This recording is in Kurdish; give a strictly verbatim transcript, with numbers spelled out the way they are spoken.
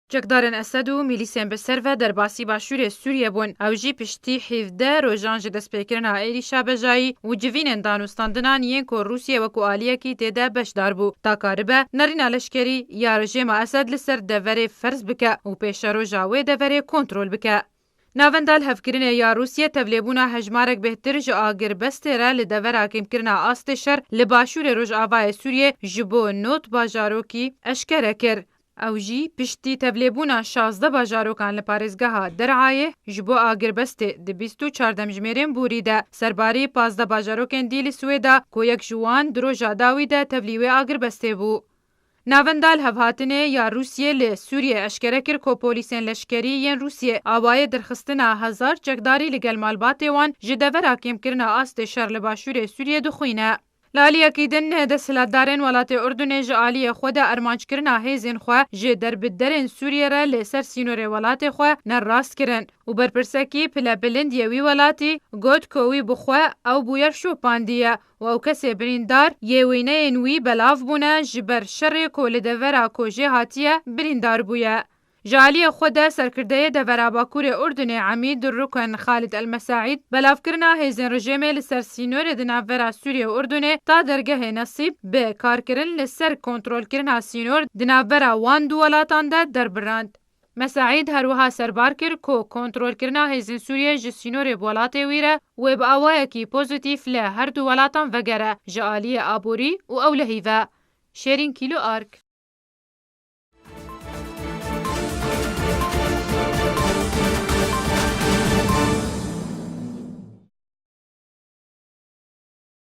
Çekdarên Esed û milîsên bi ser ve derbasî başûrê Sûriyê bûn. Ew jî piştî hevdeh rojan ji destpêkirina êrîşa bejayî û civînên danûstandinan yên ku Rûsye wekû aliyekî tê de beşdar bû, ta karibe nerîna leşkerî ya rejêma Esed li ser deverê ferz bike û pêşeroja wê deverê kontrol bike. Navenda lihevkirinê ya Rûsye tevlêbûna hejmarek bêhtir ji agirbestê re li devera kêmkirina astê şer li başûrê rojavayê Sûriyê ji bo nod bajarokî eşkere kir. Ew jî piştî tevlêbûna şazdeh bajarokan li parêzgeha Derayê ji bo agirbestê di bîst û çar demjimêrên borî de serbarî pazdeh bajarokên dî li Swêda ku yek ji wan di roja dawî de tevlî wê agirbestê bû. Navenda lihevhatinê ya Rûsiyê li Sûriyê eşkere kir ku polîsên leşkerî yên Rûsiyê awayê derxistina hezar çekdarî li gel malbatê wan ji devera kêmkirina astê şer li başûrê Sûriyê dixwîne. Li aliyekî din, desthilatdarên welatê Urdunê ji aliyê xwe de armanckirina hêzên xwe ji derbiderên Sûriyê re li ser sînorê welatê xwe nerast kirin û berpirsekî pilebilind yê wî welatî got ku wî bi xwe ew bûyer şopandiye û ew kesê birîndar yê wêneyên wî belav bûne ji ber şerê ku li devera ku jê hatiye birîndar bûye. Ji aliyê xwe de serkirdeyê devera Bakurê Urdunê Emîd Rukun Xalid El Mesaîd belavkirina hêzên rejêmê li ser sînorê di navbera Sûriyê û Urdunê ta dergehê Nesîb bi karkirin li ser kontrolkirina sînor di navbera wan du welatan de derbirand. Mesaîd her wiha serbar kir ku kontrolkirina hêzên Sûriyê ji sînorê bi welatê wî re wê bi awayekî pozîtîf li her du welatan vegere ji aliyê aborî û ewlehî ve. Şêrîn Kîlo Ark.